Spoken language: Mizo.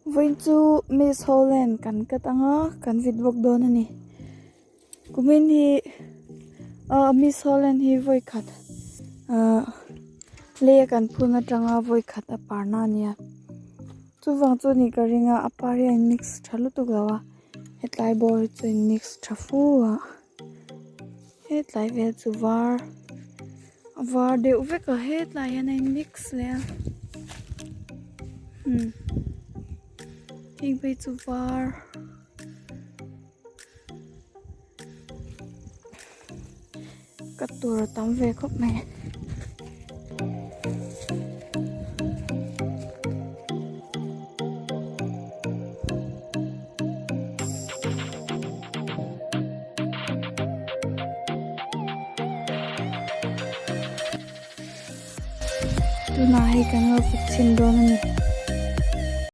Vawiin chu Miss Holland kan cut anga kan vit bawk dawn a ni. Kumin hi ah Miss Holland hi vawi khat ah lei a kan phun atanga vawi khat a parna a nia. Chuvang chu ni ka ring a a par hi a in mix tha lutuk lo a hetlai bawr hi chu a in mix tha fu a hetlai vel chu var a var deuh vek a hetlai hian a in mix leh a umm heng phei chu var. Ka tur a tam ve khawp mai. Tunah hei kan lo kut chhin dawn a ni.